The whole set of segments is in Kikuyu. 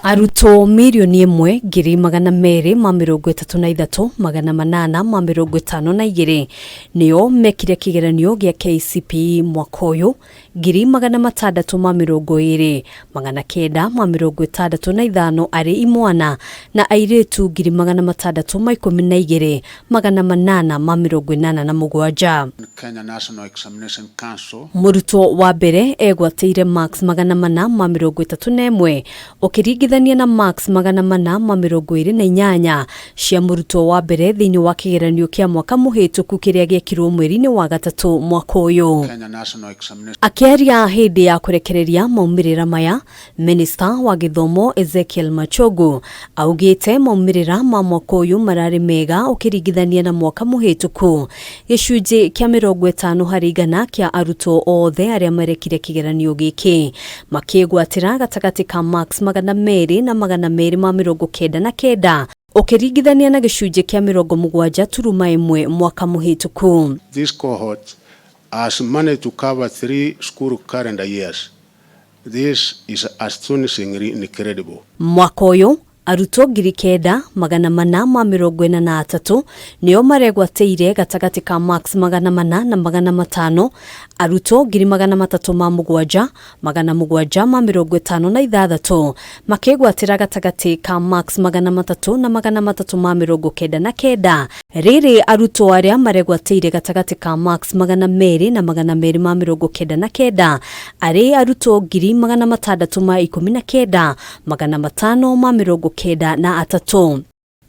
Arutwo 1,238,852 nĩo mekire kĩgeranio gĩa KCPE mwaka ũyũ, 620,965 arĩ imwana na airĩtu 612,887. Kenya National Examination Council. Mũrutwo wa mbere egwatĩire marks 431 ũkĩringithania na marks 428 cia mũrutwo wa mbere thĩinĩ wa kĩgeranio kĩa mwaka mũhĩtũku kĩrĩa gĩekirwo mweri-inĩ wa gatatũ mwaka ũyũ. Kenya National Examination Akĩaria hĩndĩ ya kũrekereria maumĩrĩra maya, Minista wa gĩthomo Ezekiel Machogu augĩte maumĩrĩra ma mwaka ũyũ mararĩ mega ũkĩringithania na mwaka mũhĩtũku. Gĩcunjĩ kĩa 50% kĩa arutwo othe arĩa marekire kĩgeranio gĩkĩ makĩgwatĩra gatagatĩ ka marks 200 na 299 ũkĩringithania na gĩcunjĩ kĩa 70.1 mwaka mũhĩtũku. This cohort has managed to cover 3 school calendar years. This is astonishingly incredible. Mwaka ũyũ arutwo 9443 nĩo maregwatĩire gatagatĩ ka marks 400 na 500, arutwo 307,756 makĩgwatĩra gatagatĩ ka marks 300 na 399, rĩrĩ arutwo arĩa maregwatĩire gatagatĩ ka marks 200 na 299 arĩ arutwo 619,593.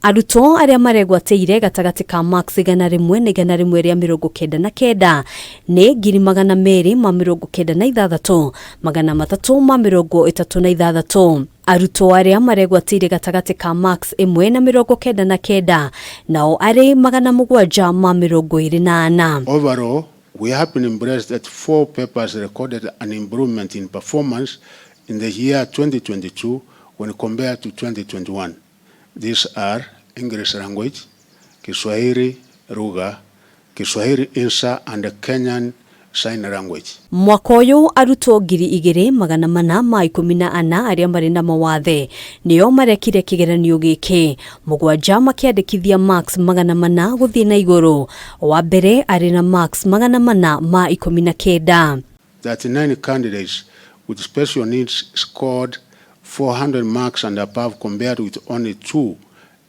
Arutwo arĩa maregwatĩire gatagatĩ ka marks 100 na 199 nĩ 296,336. Arutwo arĩa maregwatĩire gatagatĩ ka marks 1 na 99 nao arĩ 724. Overall, we have been impressed that 4 papers recorded an improvement in performance in the year 2022 when compared to 2021. These are English language, Kiswahili lugha, Kiswahili Insha and Kenyan Sign Language. Mwaka ũyũ arutwo 2414 arĩa marĩ na mawathe nĩo marekire kĩgeranio gĩkĩ, 7 makĩandĩkithia marks 400 gũthiĩ na igũrũ, wa mbere arĩ na marks 419. 39 candidates with special needs scored 400 marks and above compared with only 2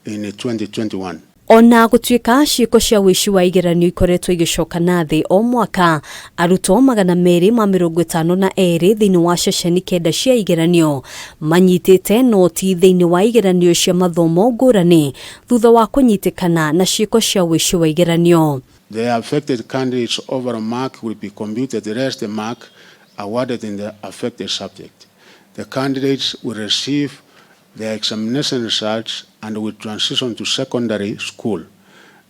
in 2021. Ona gũtuĩka ciĩko cia ũici wa igeranio ikoretwo igĩcoka na thĩ o mwaka, arutwo 252 thĩinĩ wa ceceni 9 cia igeranio manyitĩte noti thĩinĩ wa igeranio cia mathomo ngũrani thutha wa kũnyitĩkana na ciĩko cia ũici wa igeranio. The affected candidates' overall mark will be computed less the mark awarded in the affected subject. The candidates will receive their examination results and will transition to secondary school.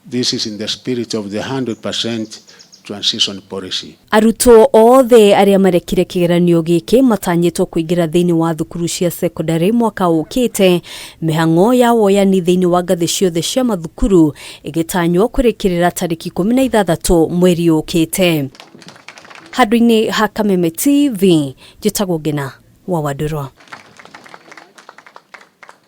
This is in the spirit of the 100% transition policy. Arutwo othe arĩa marekire kĩgeranio gĩkĩ matanyĩtwo kũingĩra thĩinĩ wa thukuru cia secondary mwaka ũkĩte, mĩhang'o ya woyani thĩinĩ wa ngathĩ ciothe cia mathukuru ĩgĩtanywo kũrĩkĩrĩra tarĩki 16 mweri ũkĩte. Handũ-inĩ ha Kameme TV, njĩtagwo Ngina wa Wandũrwa.